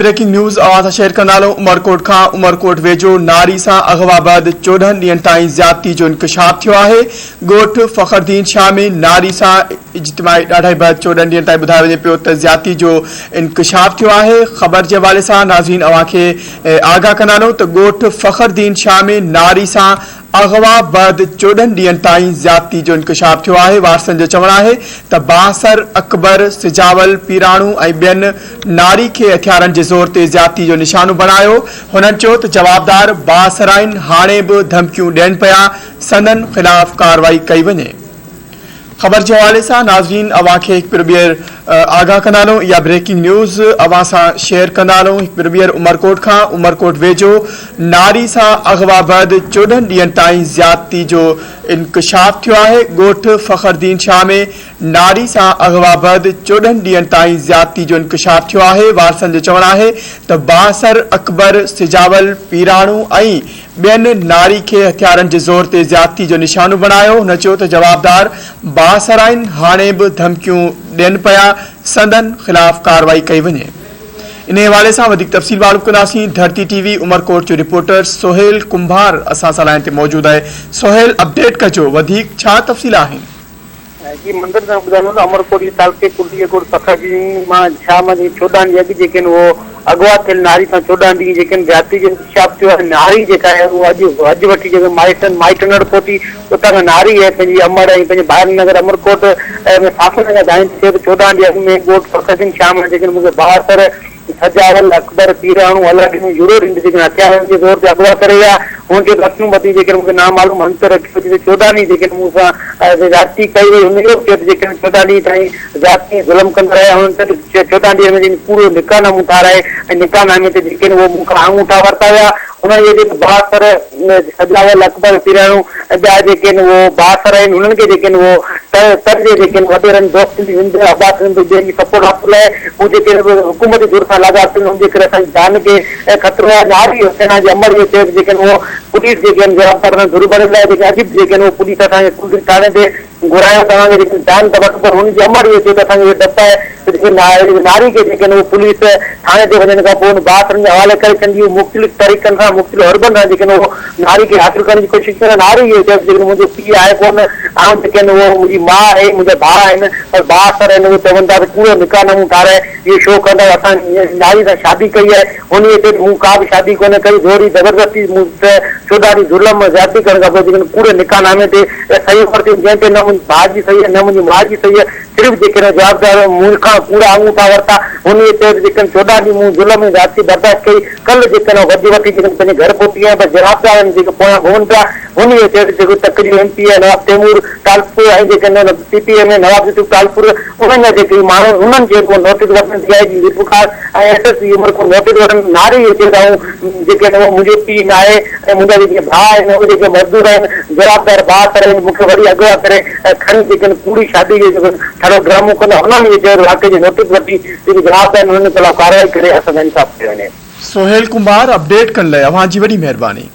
Breaking news اوهان سان share ڪندا هلون عمرڪوٽ کان عمرڪوٽ ويجهو ناري سان اغوا بعد 14 ڏينهن تائين زيادتي جو انڪشاف ٿيو آهي ڳوٺ فخردين شاهه ۾ ناري سان اجتماعي ڏاڍائي بعد 14 ڏينهن تائين ٻڌايو وڃي پيو ته زيادتي جو انڪشاف ٿيو آهي خبر جي حوالي سان ناظرين اوهان کي آگاهه ڪندا هلون ته ڳوٺ فخردين شاهه ۾ ناري سان اغوا بعد 14 ڏينهن تائين زيادتي جو انڪشاف ٿيو آهي، وارثن جو چوڻ آهي ته بااثر اڪبر، سجاول، پيراڻو ۽ ٻين ناري کي هٿيارن جي زور تي زيادتي جو نشانو بڻايو، هنن چيو ته جوابدار بااثرائن هاڻي به ڌمڪيون ڏين پيا، سندن خلاف ڪارروائي ڪئي وڃي. خبر جي حوالي سان ناظرين اوهان کي هڪ ڀيرو ٻيهر آگاهه ڪندا هلون اها بريڪنگ نيوز اوهان سان شيئر ڪندا هلون هڪ ڀيرو ٻيهر عمرڪوٽ کان عمرڪوٽ ويجهو ناري سان اغوا بعد 14 ڏينهن تائين زيادتي جو انڪشاف ٿيو آهي ڳوٺ فخردين شاهه ۾ ناري سان اغوا بعد 14 ڏينهن تائين زيادتي جو انڪشاف ٿيو آهي وارثن جو چوڻ آهي ته بااثر اڪبر سجاول پيراڻو ۽ ٻين ناري کي هٿيارن جي زور تي زيادتي جو نشانو بڻايو، هن چيو ته جوابدار بااثر آهن، هاڻي به ڌمڪيون ڏين پيا، سندن خلاف ڪارروائي ڪئي وڃي. انهي حوالي سان وڌيڪ تفصيل معلوم ڪنداسين، ڌرتي ٽي وي عمرڪوٽ جو رپورٽر سهيل ڪنڀار اسان سان لائين تي موجود آهي، سهيل اپڊيٽ ڪجو وڌيڪ ڇا تفصيل آهن؟ جي مندر سان ٻڌايو ته عمرڪوٽ جي تعلقي ڪنڊي جي ڳوٺ سکر جي مان شاهه مان جيڪي 14 ڏينهن اڳ جيڪي آهن اهو اغوا ٿيل ناري سان 14 ڏينهن جيڪي آهن زيادتي جو انڪشاف ٿيو آهي ناري جيڪا آهي اهو اڄ اڄ وٺي جيڪو مائٽن مائٽن وٽ پهتي اتان کان ناري ۽ پنهنجي امڙ ۽ پنهنجي ڀائرن نگر عمرڪوٽ ۾ ساسن کان دانهين ٿي ته 14 ڏينهن اڳ ۾ ڳوٺ فخر دين شاهه مان جيڪي آهن مون کي بااثر سجاول، اڪبر، پيراڻو، الهڏنو، يورو رند جيڪڏهن هٿيارن جي زور تي اغوا ڪري ويا، هن چيو ته اکيون ٻڌي جيڪڏهن مون کي نامعلوم هنڌ تي رکيو جتي 14 ڏينهن جيڪڏهن مون سان زيادتي ڪئي وئي، هن اهو به چيو ته جيڪڏهن 14 ڏينهن تائين زيادتي ۽ ظلم ڪندا رهيا، هنن چيو ته 14 ڏينهن ۾ جيڪڏهن ڪوڙو نڪاح نامو ٺاهرائي ۽ نڪاح نامي تي جيڪڏهن اهو مون کان آڱوٺا ورتا ويا، هنن اهو چيو ته بااثر سجاول، اڪبر، پيراڻو ۽ ٻيا جيڪي آهن اهو بااثر آهن، هنن کي جيڪي آهن اهو تر جي جيڪي آهن وڏيرن دوستن جي رند، عباس رند ٻين جي سپورٽ حاصل آهي، هو جيڪي حڪومتي ڌر سان لاڳاپيل آهن، ان جي ڪري اسان جي جان کي خطرو آهي. ناري حسينا جي امڙ اهو چيو ته جيڪي آهن اهو پوليس جيڪي آهن جوابدار سان ڌر بڻيل آهي، جيڪي اڄ به جيڪي آهن اهو پوليس اسان کي ڪلهي ٿاڻي تي گهرايو توهان کي جيڪي جان ته وٺ پر هن جي امڙ اهو چيو ته اسان کي اهو ڊپ آهي ته جيڪي ناري کي جيڪي آهن اهو پوليس ٿاڻي تي وڃڻ کان پوء ان بااثرن جي حوالي ڪري ڇڏيندي هو مختلف طريقن سان مختلف حربن سان جيڪي آهن اهو ناري کي حاصل ڪرڻ جي ڪوشش ڪندا ناري اهو چيو ته جيڪڏهن منهنجو پيء آهي ڪونه آئون جيڪي آهن اهو منهنجي ماء آهي منهنجا ڀاء آهن پر بااثر آهن اهي چون ٿا ته ڪوڙو نڪاح نامون ٺاهرائي اهو شو ڪندا ته اسان ناري سان شادي ڪئي آهي هن اهو چيو ته مون ڪا به شادي ڪونه ڪئي زوري زبردستي مون تي چوڌاري ظلم ۽ زيادتي ڪرڻ کان پوء جيڪڏهن ڪوڙي نڪاح نامي تي صحيح ورتيون جنهن تي نه منهنجي ڀاء جي صحيح آهي نه منهنجي ماء جي صحيح آهي صرف جيڪڏهن جوابدار مون کان ڪوڙا آڱوٺا ورتا هن اهو چيو ته جيڪڏهن 14 ڏينهن مون ظلم ۽ زيادتي برداشت ڪئي ڪلهه جيڪڏهن وڌ وٺي جيڪڏهن پنهنجي گهر پهتي آهيان پر جوابدارن جيڪي پويان گهمن پيا هن اهو چيو ته جيڪو تڪ جو M P A Nawab Taimur Talpur ۽ جيڪي P P M A Nawab Yousuf Talpur انهن جا جيڪي ماڻهو انهن چيو ته نوٽيس وٺن D I G Mirpurkhas ۽ S S P Umerkot notice وٺن ناري اهو چيو ته آئون جيڪي آهن اهو منهنجو پيء ناهي ۽ منهنجا جيڪي ڀاء آهن اهي جيڪي مزدور آهن جوابدار بااثر آهن مون کي وري اغوا ڪري ۽ کڻي جيڪي آهن ڪوڙي شادي جو جيڪو ٺڙو ڊرامو ڪندا انهن اهو چيو ته واقعي جو نوٽيس وٺي جيڪي جوابدار آهن انهن خلاف ڪارروائي ڪري اسان سان انصاف ڪيو وڃي. سهيل ڪنڀار اپڊيٽ ڪرڻ لاء اوهان جي وڏي مهرباني.